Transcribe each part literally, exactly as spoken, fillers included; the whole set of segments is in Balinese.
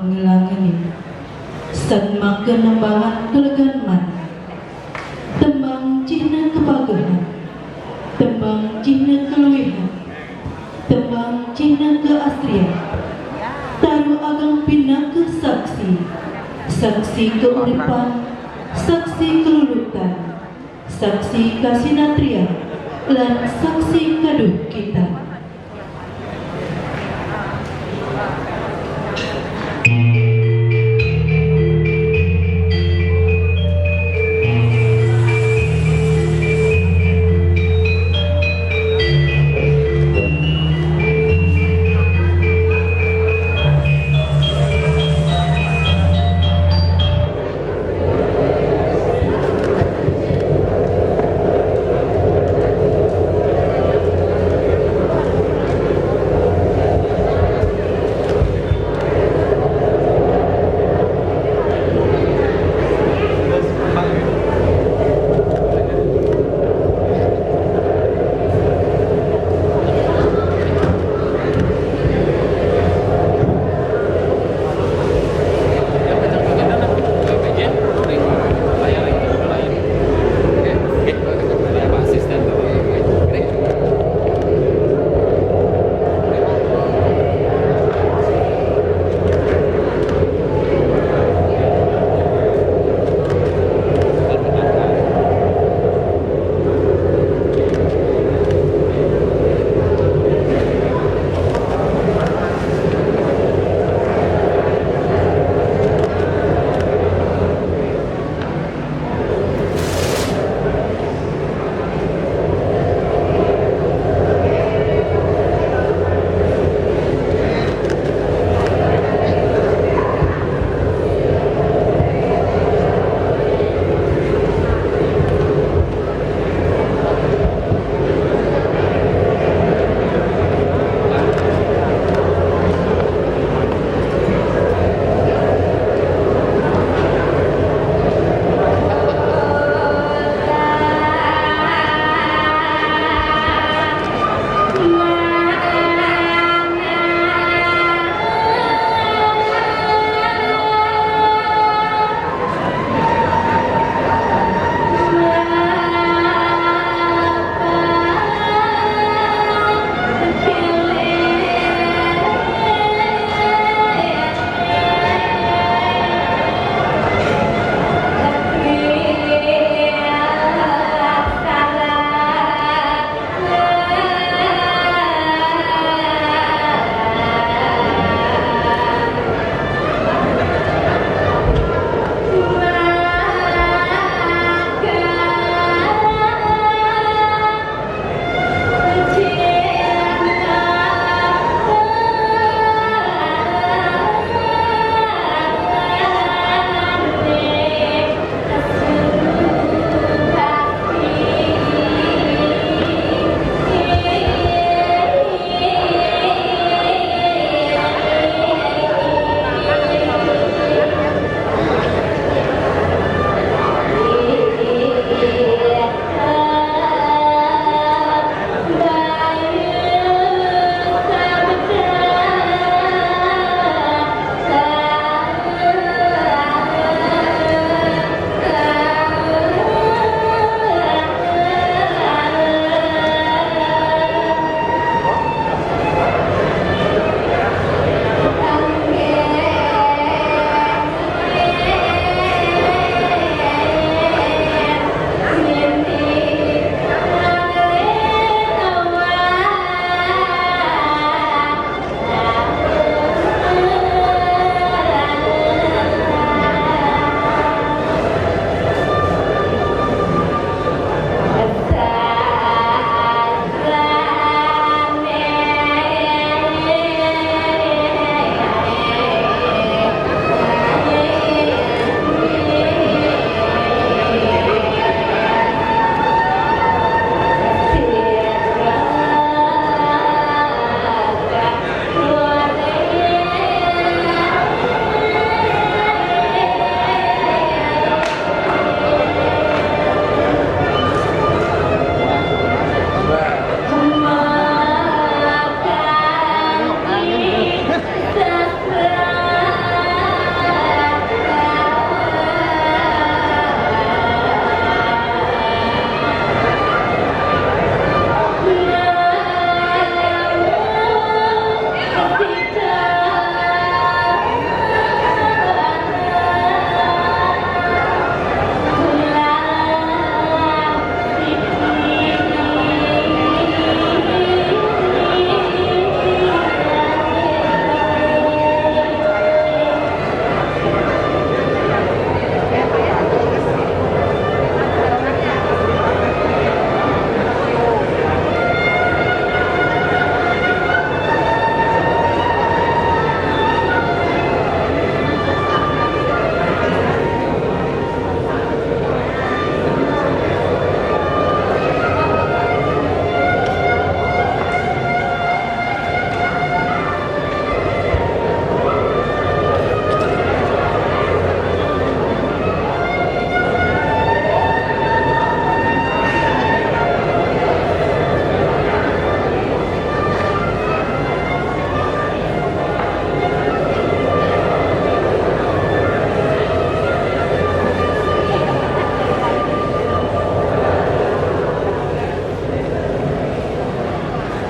Ngelangeni. San maka nembangan kelegan manah. Tembang cihna kepagehan. Tembang cihna keluihan. Tembang cihna keasrian. Taru agang pinaka saksi. Saksi keuripan, saksi kelulutan, saksi kasinatrian, lan saksi kaduhkitan.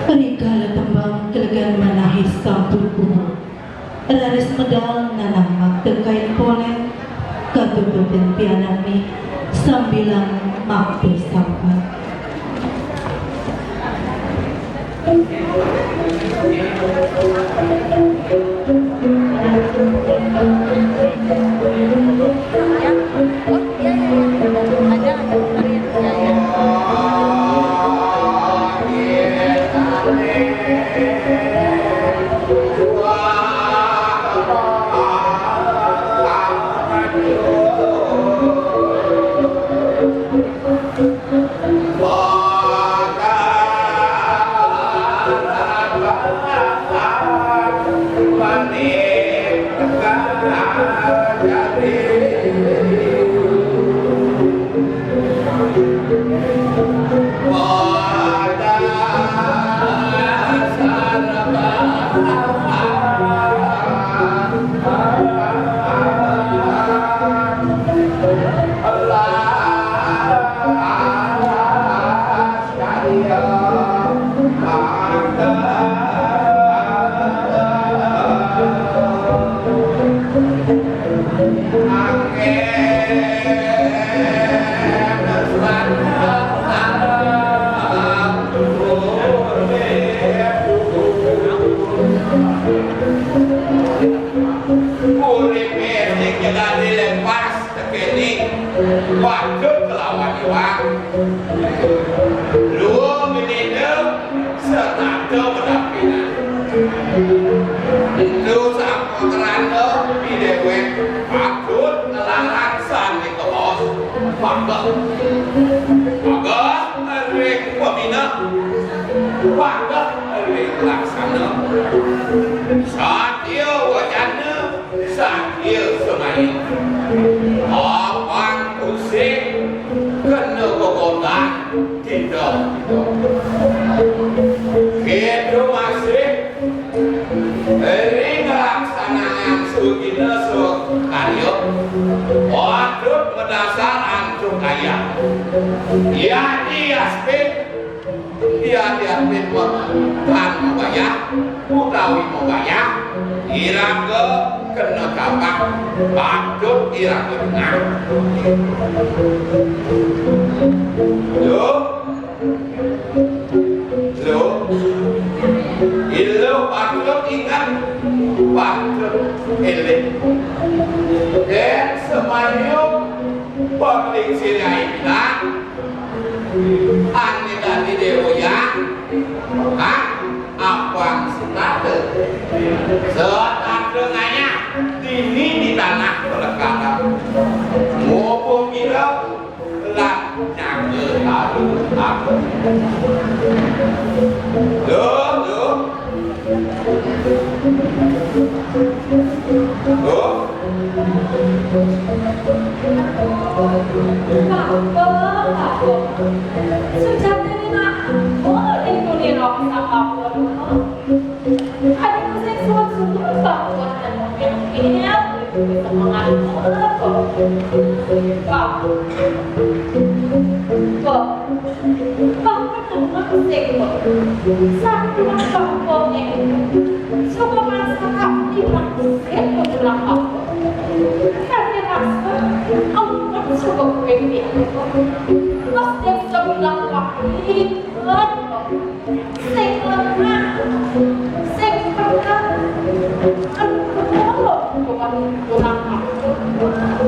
Rikala tembang kelegan manahé sampun kuwuh. Raris medal nanang makta kain polén, katutupin pianakné, sambilang makta sambat. Uripé sing jelané lepas tekéné waduk kelawan iwak. Luung minida setata pedampinan. Ento sapakrana di déwék patut ngelarang sané kaos. Pageh. Pageh ring pamina. Pageh ring laksana. Satya wacana. Satya semaya. Apang tusing kena gegotan kita. Kita masih ring nglaksanayang swagina swakarya. Patut madasar antuk ayah. Yadi aspin Yadiapin tan mawayah, utawi mawayah, iraga kena tabah, patut iraga dengah. Luh, luh, iluh patut ingat, patut eling. Dén semaya paglingsir ai bilang, Ané dadi déwa ya, ha? Apang setata. Setata ngayah, dini di tanah pelekaran. Mumpung ira lan nyaga taru aku. Duh, duh. Duh. Bapa, bapa. Sujatiné nak, oh, ning tuni rok sang bapa. Adi sing suwun-suwun bapa, bapa. Bapa. Bapa. Bapa. Bapa. Sing bapa. Satu bapa. Coba masak kaki bapa. Sing bapa. Kaki rasa. Ampun, coba kowe piye. Mas dia bisa bilang, "Wah, ini berat, kok." Sing lemah, sing perang, aduh, kok kurang aku,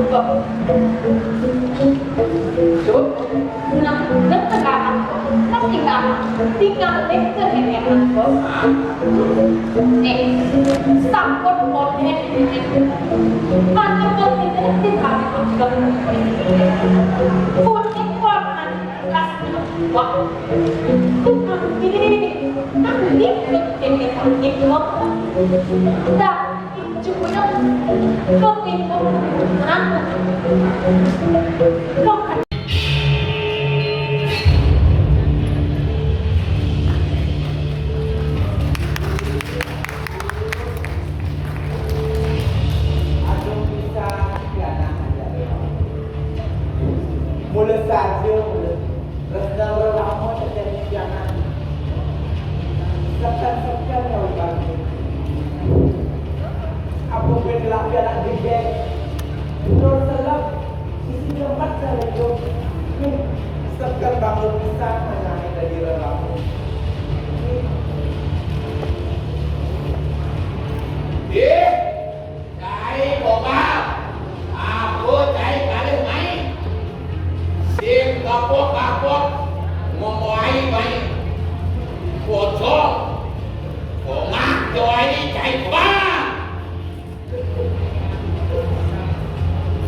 kok. Duh, bener-bener sekarang, kok. Tinggal, tinggal, tinggal, tinggal, kok. Eh, sampun model ini. Mana model ini kami juga. Kuning warnanya kelas dua. Tuh, kami, kami, kami, kami, kami. Dah, cukup, kami, kami. Mula saja, mula. Tresna lelama tekan pianak. Sekian kau bantu. Apa gue telah piala gede? Nur selap. Sisi tempat saya hidup. Sekian bangun pisang hanya dari lelaki. Ih, cai boba. Aku cai kalih mai. Sing kapok-kapok ngomoai mai. Pocong. Ongah joai cai boba.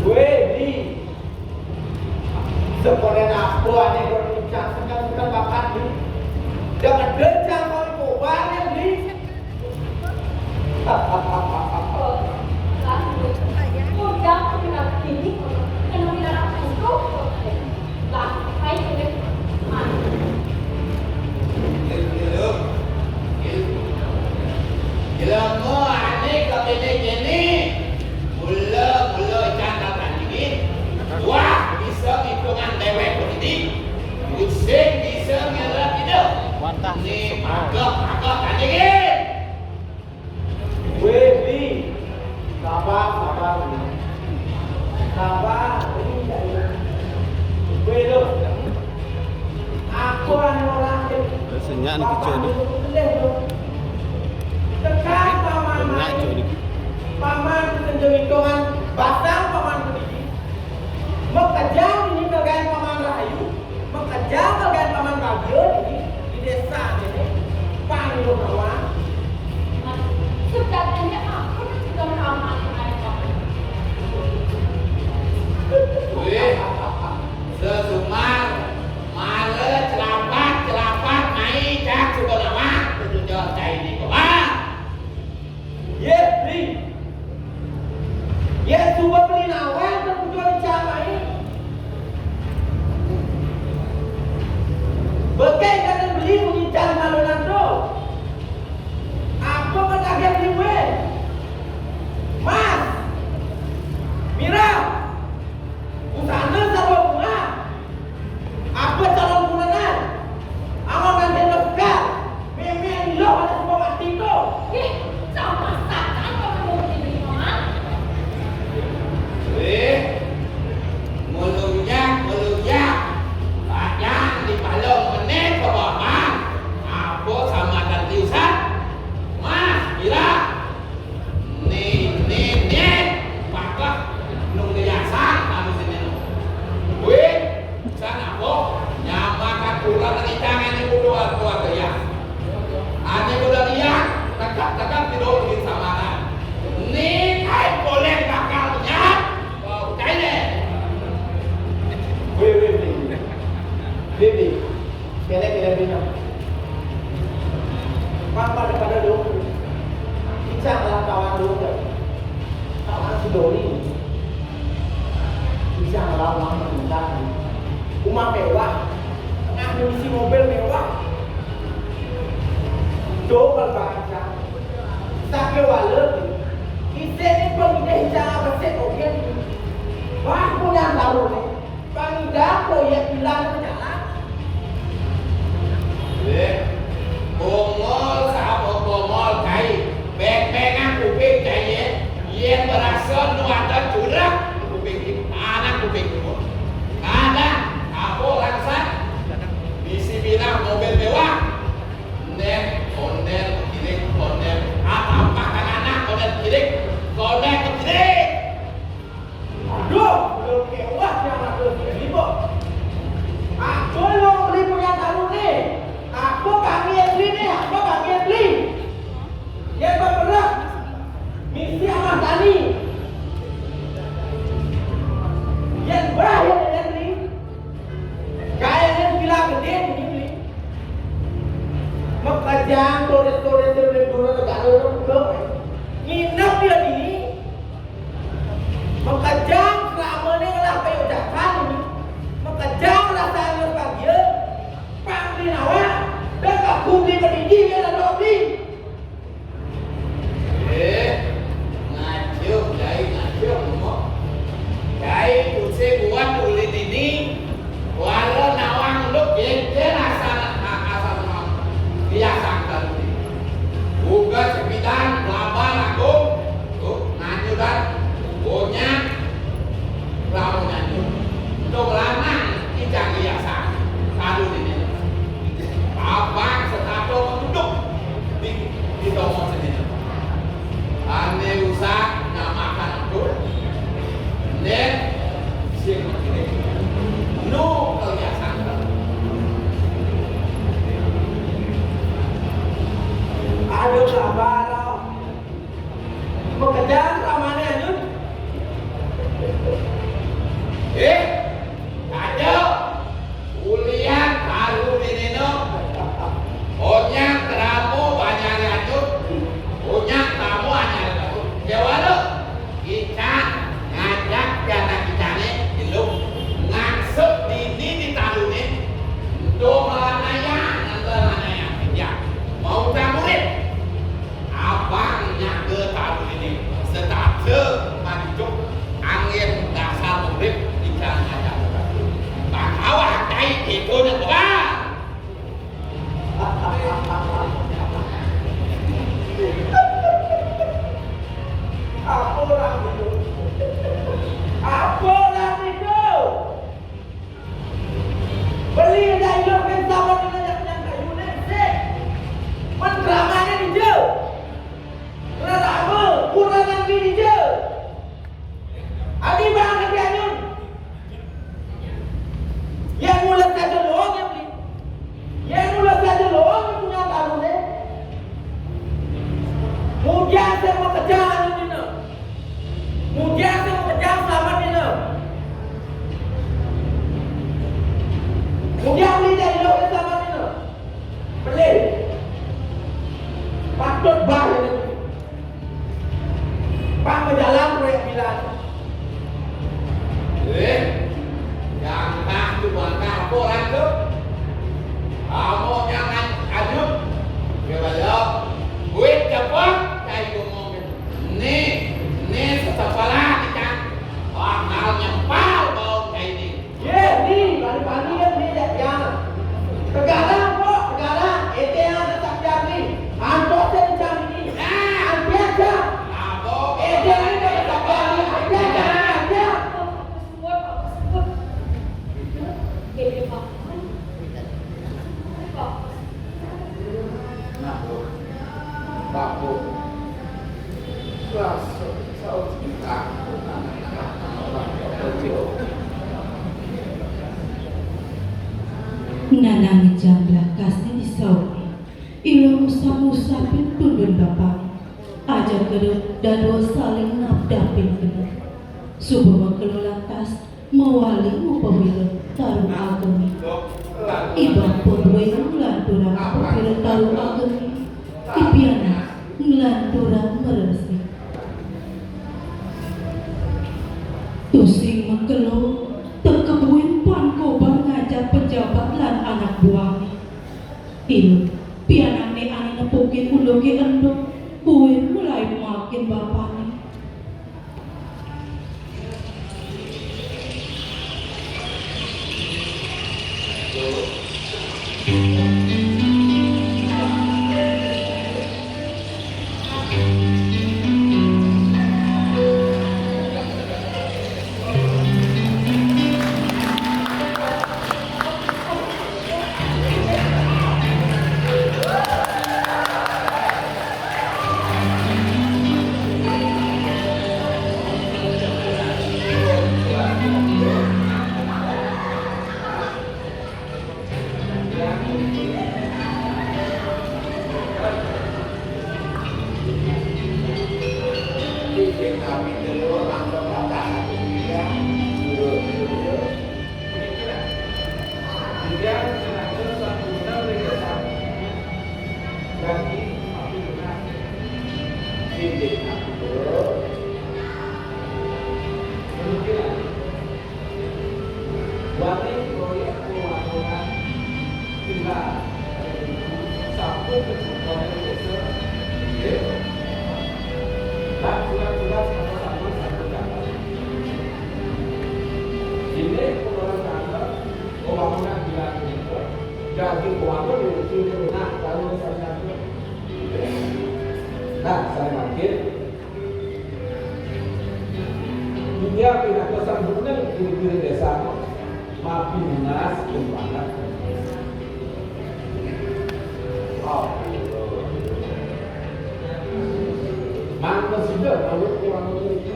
Gue di sekolah apa ane gue bincang sekan-sekan bakat di. Jangan bincang kau kobar yang di. Udah aku bilang ini, kena bilang aku itu. Lah, ayo deh. Mana? Ilmu, ilmu, ilmu ane kabene kene. Mula-mula ikan datang ini. Wah, bisa hitungan dewek begini. Pusing bisa ngelak hidup. Wantah Ni semua. Pagah-pagah tadi. Weh, Bi. Sabar, sabar, Bi. Sabar, Bi. Weh, lo. Aku anu orang Senyap ni kicau ni. Tekan paman. Senyap cok ni. Paman kenceng hitungan, basang paman berdiri. Mekejang ini bagian paman rahayu, mekejang bagian paman bagia ini di desa ini. Panggil kawan. Sebenarnya aku juga meramah dengan kamu. Wih, sesumar, mala cerapat-cerapat mai cak suba lawak tujuh cai ni kebal. Ye, beli. Ye, suba beli nawang ke tujuh cai mai. Bekai kata beli bunyi cai malu nanto. Apa kata dia beli wen? Mas. Mira. Busana sarwa bunga. Apa calon kunanan? Amun nanti daftar. Meme lo ada semua mati tu. Ih, sama saja kalau mau dibeli paman. Eh, melunjak, melunjak. Bajang di palung menit ke bawah. Apa sama tadi Ustaz? Mas, kira. Ni, ni, ni. Pakah. Nung diasak, kami sini. Wih, sana kok. Nyamakan ular lagi tangan ibu doa keluarga ya. Ane udah lihat, tegak-tegak di dalam di samaran. Ni kai boleh bakal nyat. Bau kai deh. Weh, weh, weh. Bibi, kene kene bina. Papa daripada lu. Kita adalah kawan lu. Kawan si Doni. Bisa ngerawang rumah mewah, tengah ngisi mobil mewah. Coba baca, sakit wala, kita ni pengidih cara besit ogen. Wah, punya tahu ni, pengidih proyek kilang jalan. Eh, Bongol sama bongol kai. Beng-bengan kuping kai ye. Yen berasa nu ada curang kuping anak kuping timur. Kadang apa orang san bisi bilang mobil mewah. Nen, onden kirik, onden apa makan anak, onden kirik, onden kirik. Aduh, belum kewah yang aku terima. Aku lo beli punya tahu ni. Aku kami yang beli ni, aku Sabar, oh. Makejang ramane anyun. Eh, aja. Ulian baru ini no. Onyang keramo banyak anyun. Onyang tamu anyar anyun. Jawara. Ican ngajak jana icane ilung ngasuh dini di talune. Ento malanaya, ento malanaya. Ya, mau murid. Abang nyaga talune. Setata manjuk angin dasar murid ican ngajak. Bang awak tai itu nak bukan. Apa orang itu? Apa orang itu? Beli dayuh kan sama dengan yang punya kayu nih, sih. Kan keramanya di jauh. Rarama, kurang lagi di jauh. Adi bang lagi anyun. Yang mulai saja loang yang beli. Yang mulai saja loang yang punya tahu deh. Mudian saya mau kejar ini no. Mudian saya mau kejar selamat ini no. Mudian beli dari loang selamat ini no. Beli. Patut bah ini. Pang bejalan proyek kilat. Eh, yang kah tu bantah apa orang tu? Kamu jangan anu. Dia balik. Duit cepat, cai ngomong. Ni, ni sesekolah kita. Bakal nyempal bau cai ni. Ye, ni, bani-bani kan ni jak dia. Tegarang kok, tegarang. Ete yang tetap jadi. Antos yang cari ni. Nah, ambil aja. Ete yang tetap jadi. Ambil aja, ambil. Nah, Bu. Pak, Bu. Rasa, saus kita. Nanang jamblah kasne di saune. Ila ngusap-ngusapin tundun bapane. Ajaka dadua saling nabdabin kena. Suba makelo lantas mawali ngupawira Taru Ageng. I bapa buin nglanturang upawira Taru Ageng. I pianak nglanturang maresi. Tusing makelo, teka buin pan kobar ngajak pejabat lan anak buahne. Ila, pianakne ane nepukin unduk ke enduk, buin mulai makin bapane. Wali proyek pembangunan villa sampun ketujuan desa, nggih. Lan tugas-tugas kata sampun sampun dapat. Ini pengelolaan tanah, pembangunan villa itu, jadi pembangun itu, nah, kalau saya Nah, saya makin. Dunia pinaka sang gunung, kiri-kiri desa, mapi nunas, kumpanak. Oh. Mangga sida, kalau kurang lebih itu,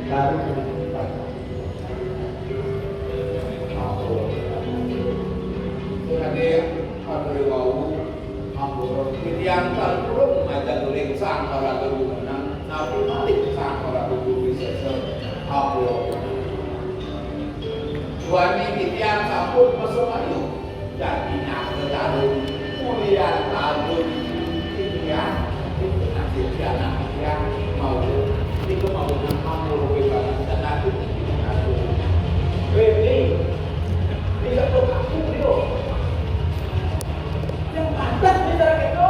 dari kumpanak. Ampun. Sing ade padha wau, ampun. Titiang kalpurung majeng Ring sang ora turu meneng, napi malih sang ora turu wisesa. Apa? Duaning titiang sampun masemayu. Dadi naga tarun, mulian tarun, titiang, titiang, titiang, mau, nika mau nang mau lebih banget dan aku, aku. Rene, tidak tahu aku, yo. Yang pantas bicara gitu.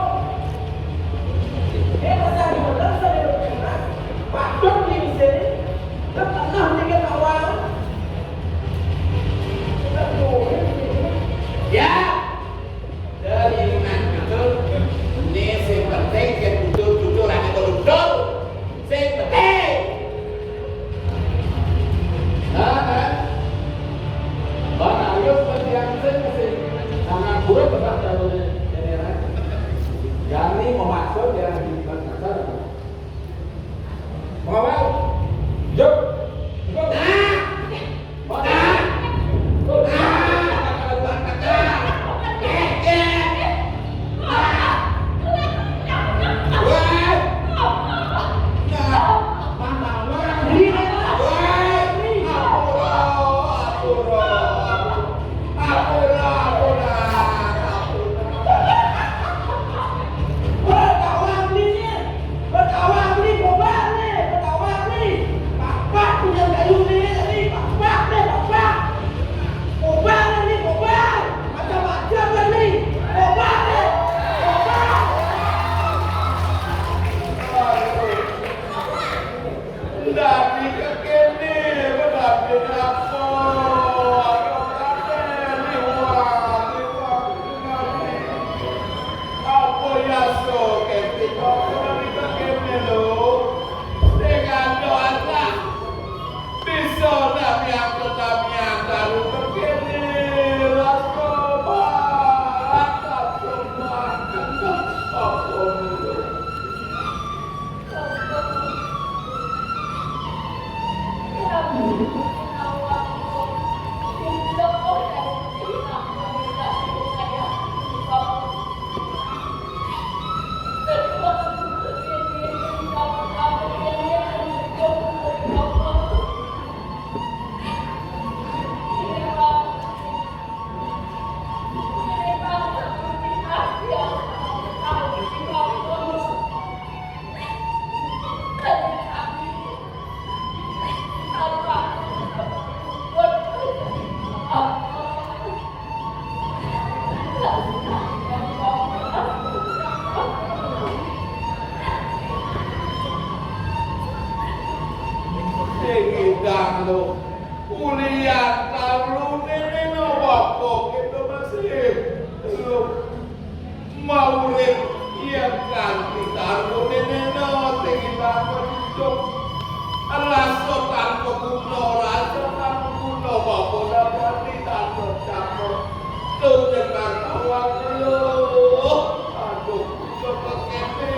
Dia pasal di mana, saya udah pernah. Patut di sini. Dia pernah tiga kawan. Kita tuh. Ya. Dari dengan betul. Ini sing penting, yang betul-betul, ada betul. Sing penting. Nah, kan? Bang, ayo seperti yang saya kasih. Karena guru besar dari daerah. Jani memaksud yang di Makassar. Mau, mau? Yuk. Yuk. Nah. Nah. Nah. Betawang ni, betawang ni, bobang ni, betawang ni. Papak punya kayu ni, ni, papak ni, papak. Bobang ni, bobang. Macam-macam ni. Bobang ni, bobang. Dadi kekene, dadi apa? Apa yasa kene kok dadi kekene lho? Sing ado anak bisa namiang-namiang karo kekene, rasa banget, rasa banget. Apa lho? Sing ngidang lho. Ulian kalune rena wabok itu masih lho. Maurip yen kanthi karone nena sing ilang hidup. Rasa tanpa guna, rasa tanpa guna, apa dadi tanpa campur. Tuh, tekan awak lho. Aduh, coba kene.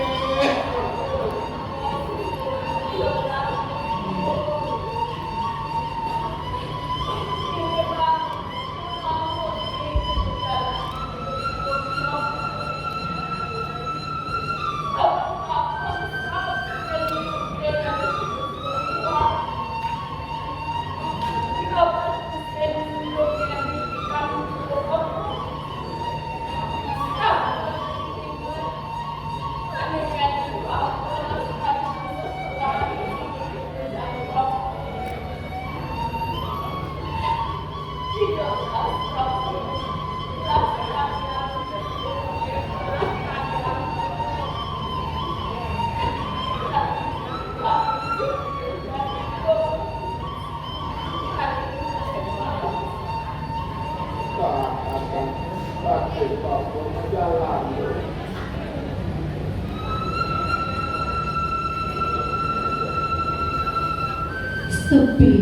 Sepi.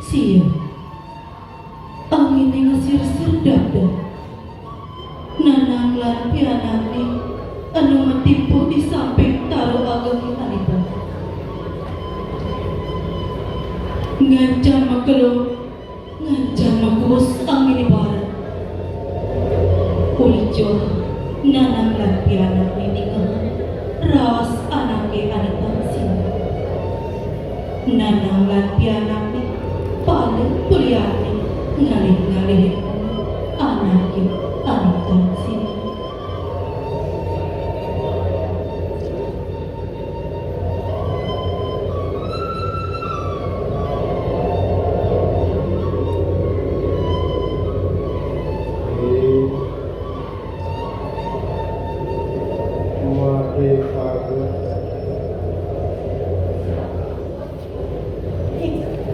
Sia. Angine ngesir-sir dapdap. Nanang lan pianakne anu matimpuh di samping tara ageng aniba. Ngancan makelo, ngancan makuus angine baret. Ulica Nanang lan pianakne ningehan. Ade Pager.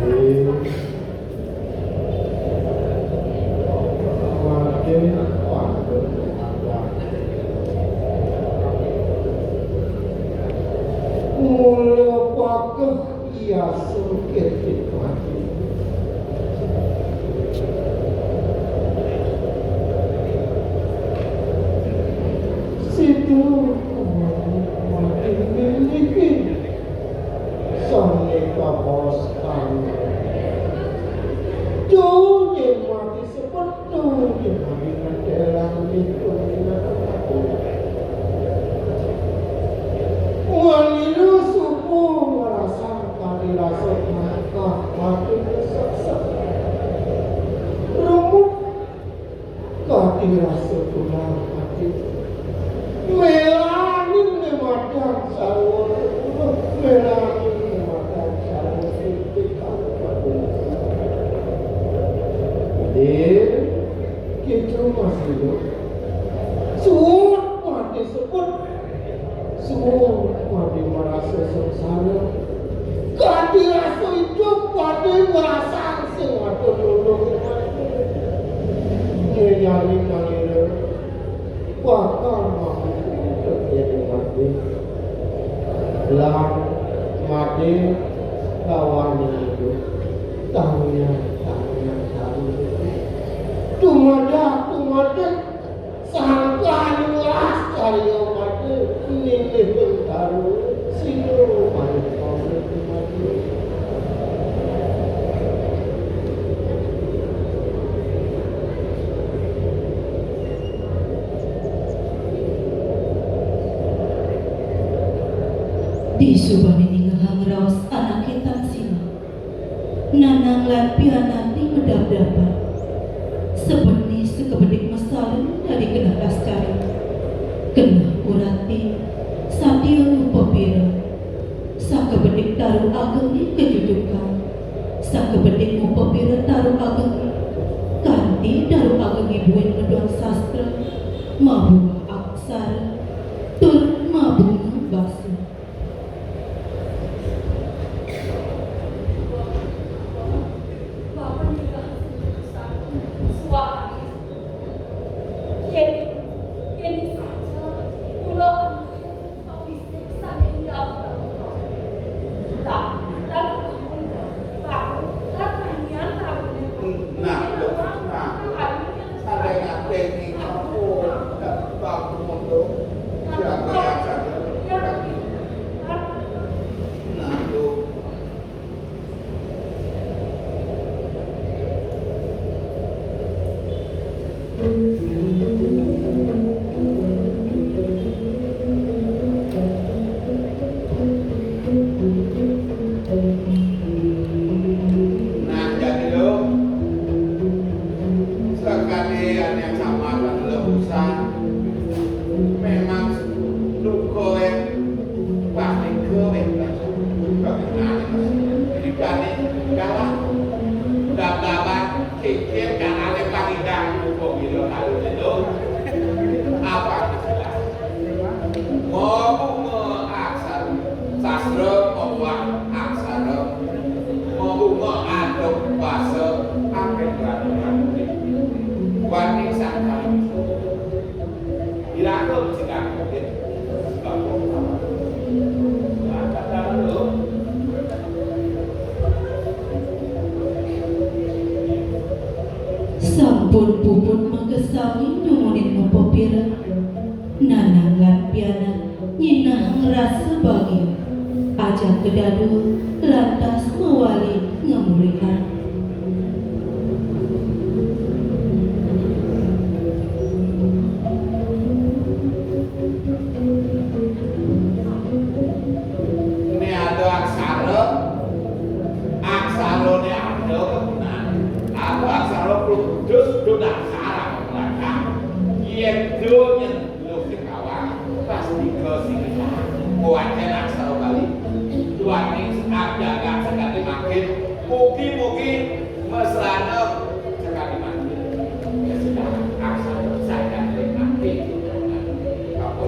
Ade. Ade Pager. Mula Pager iya sungkit mati. Situ mati miliki. Sane kabos kami. Duh, yen mati sepetu, yen mati ngedelang itu. Walilu suku ngerasa kali rasa mangkah mati seksek. Rumuk Kati rasa kurang ati. Melaning ne madan sarwa sepuluh, melaning ne madan sarwa titik kabupaten. Ade, kita masih hidup. Suud mati sebut. Suud mati merasa sengsara. Kati rasa idup, kati merasa sing ada nulung. Nyari mangira bakal mampu terjadi mati. Lan mati lawan itu. Tamian, tamian, tamian. Tumadak, tumadak. Sangkan luas karya mati, nindih bentara, sira paling pamit mati. Disubane ningehang raos anake tan sinah. Nanang lan pianak medap-dapan. Sebetni sakebedik masalin dadi keneh laskari. Keneh urati, satia ngupa pira. Sakebedik taru agenge kajujukan. Sakebedik ngupa pira taru agenge. Kanti taru agenge buin maduan sastra, mabuah aksara, tur mabunga basa. Nah, nah, sampai ngateni kampung, kampung untuk siapa yang sadar. Nah, tuh. Nah, jadi lo, sekalian yang sama kan lebusan, memang duka yang paling kering, Pak. Bagaimana, Mas? Jadi, kali kalah, dap-dapan, kikir, kan ada panggilan, kok gitu, kalau gitu, apa istilah? Ngomong aksara, sastra ngomong aksara, ngomong aduk basa, akhir beradu. Wani sangkal. Iraga mesti ngaku, nggih. Bapak, Bapak. Bapak, Bapak, lho. Sampun puput makasami nyumunin ngupa pira. Nanang lan pianak nyinahang rasa bagia. Ajaka dadua lantas mawali ngamulihang. Ini ada aksara, aksarane ada, nah, ada aksara kudus, kudus aksara belakang. Yen do nyentuh sing awak, pas tiga sing ilang. Wacén aksara Bali. Duaning sekap jagat sekadi mangkin, mugi-mugi mesrana sekadi mangkin. Ya sudah, aksara sakadi mangkin. Apa?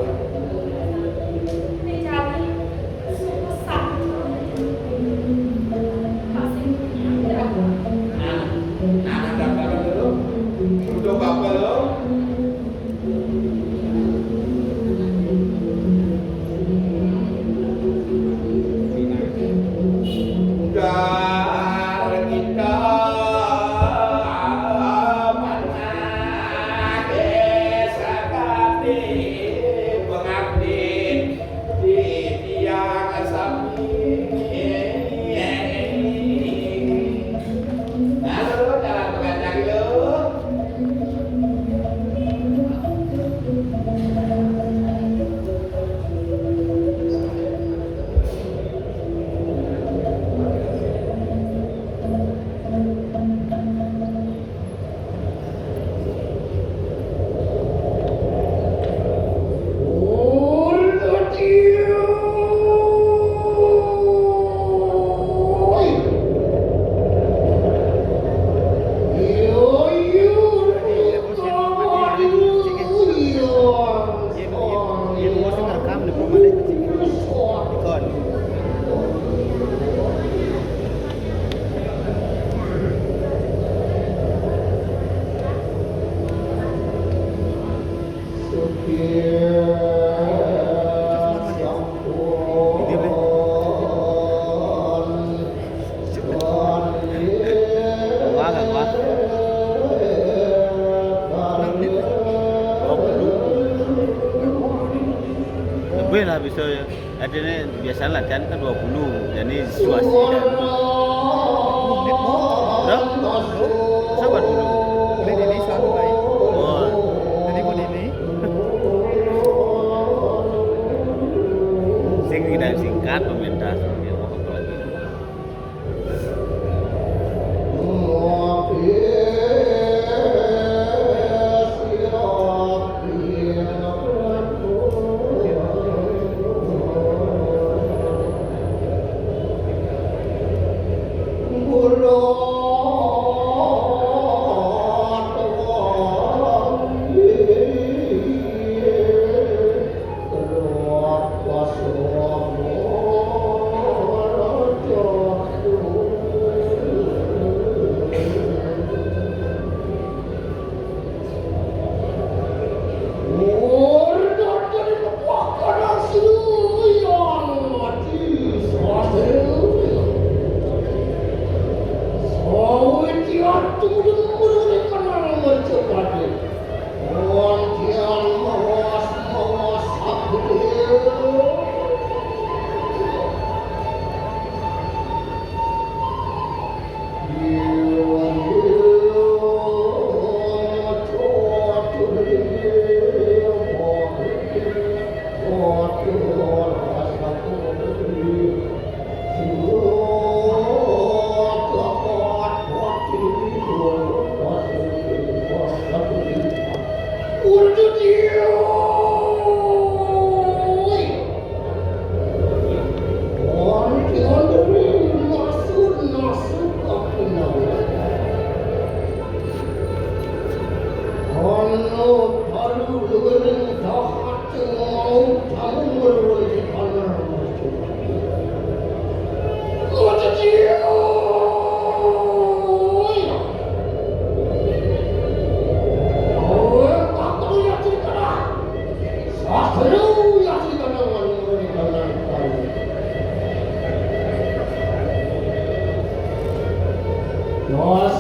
Wis lah bisa ya. Adanya biasanya latihan kan dua puluh, jadi situasi kan. Berapa? Sabar dulu. Ini, ini satu baik. Oh. Jadi pun ini. Sing tidak singkat pemerintah.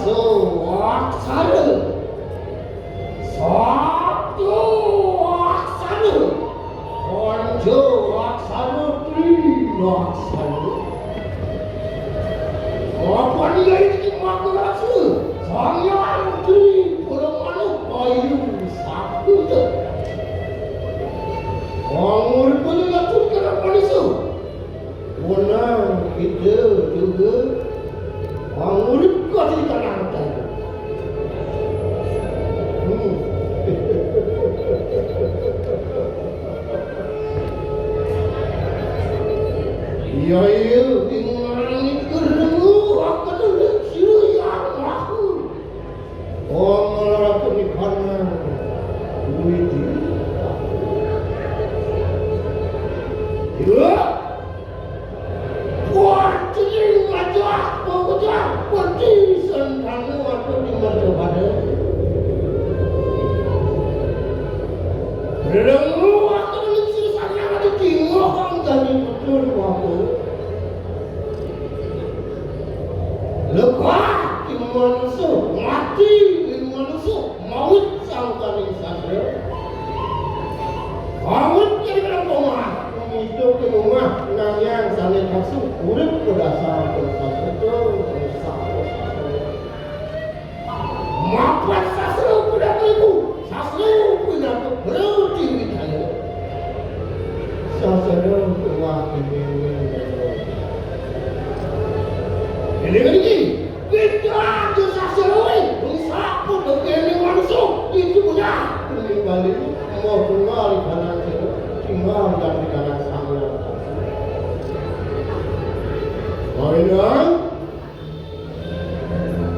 Satu aksara. Satu aksara. Panca aksara, tri aksara. Apa dia ini maka rasa? Saya tri puluh ayu satu tu. Anggur pun ngatur kena manusia. Menang kita juga. Anggur kau di tanah. Hmm. Iya, iya, dengan itu dulu aku tulis yang aku. Oh, malah aku di kanan. Wih, iya. Wah, jadi ngajak, mau ngajak, pergi sendanu atau di mertua pada. Beremu aku di sini sana ada di Mohang jadi betul waktu. Lepas di manusia, mati di manusia, maut sangkani sadra. Awit jadi kena koma, hidup di rumah, nanyang sane kasu, urip berdasar sastra, sastra. Mapat sastra udah ibu, sastra udah berarti widaya. Sastra rumah ini. Ini lagi. Pindah ke sastra, weh. Rusak pun begini langsung. Itu punya. Ini balik. Mau tinggal di kanan sini. Tinggal di kanan sana. Mau ini, ah?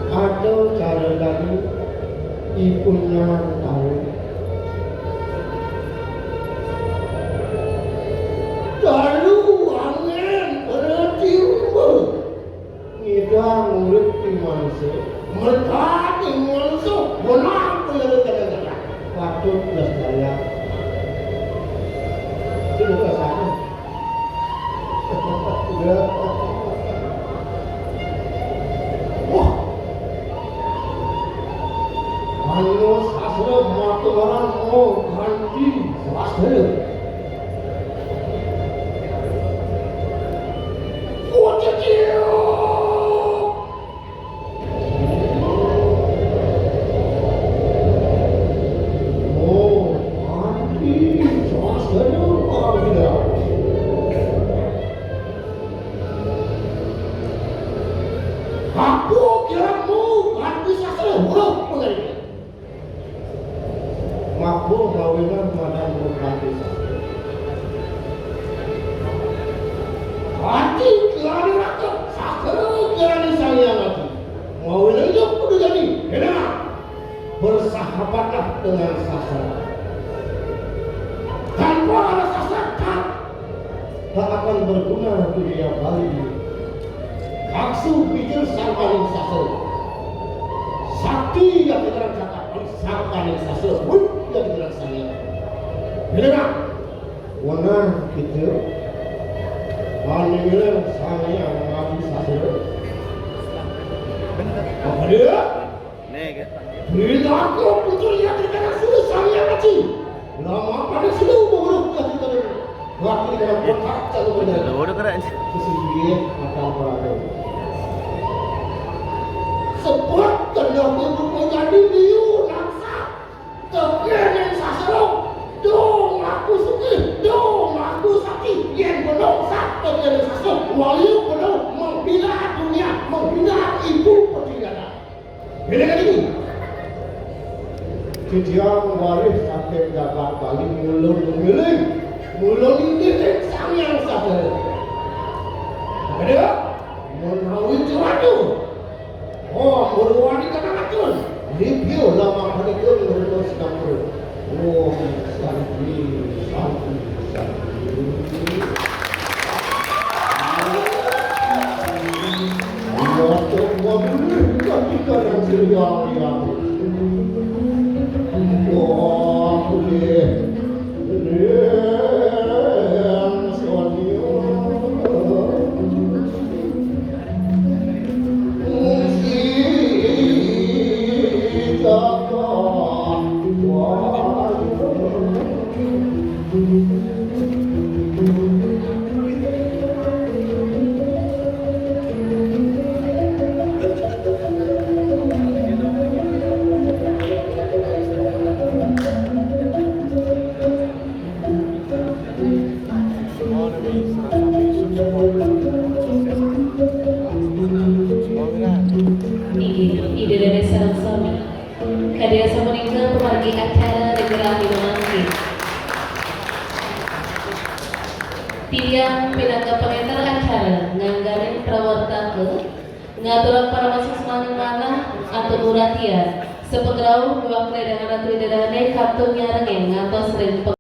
Ada cara lain. Ipun nyaman tahu. Lalu angin berarti umur. Ngidang urip ing manungsa, mrentah ing manungsa, menang kaya kadang-kadang. Patut lestarian. Sing rasane. Ya. Wah. Anu sastra maturan, oh, ganti sastra. akan berguna dunia Bali. Kaksu pikir sangkaning sastra. Sakti yang dikenang cakap sangkaning sastra. Wut yang dikenang sangkaning. Benar. Wenang kita. Maning sang yang ngaji sastra. Apa dia? Nih, kan? Perilaku putri yang kita suruh sang yang ngaji. Lama pada sini umur yang kita. Waktu kita kontak satu benda. Udah keren. Kesulitan akan berada. Sebab ternyata menjadi liu langsa. Tegening sasro, dong aku sugih, dong aku sakti, yen benung sak tegening sasro, waliu benung menghina dunia, menghina ibu pertiwi. Beda kan ini? Jejang waris saking jagat Bali mulun memilih, mulun ini sang yang sadar. Ada? Menawi cuatu. Oh, Purwani kata macun. Review lama panikun menurut Singapura. Oh, santi, santi, santi. Wah, boleh. Inggih, Ida dané sareng sami. Kadya sapunika pamargi acara Negara Anu Mangkin. Titiang pinaka panénter acara ngangganin prawartaka ngaturang paramasusmaning manah antuk uratian, sapagrauh miwah kledangan Ratu Ida dané kantun nyarengin ngantos ring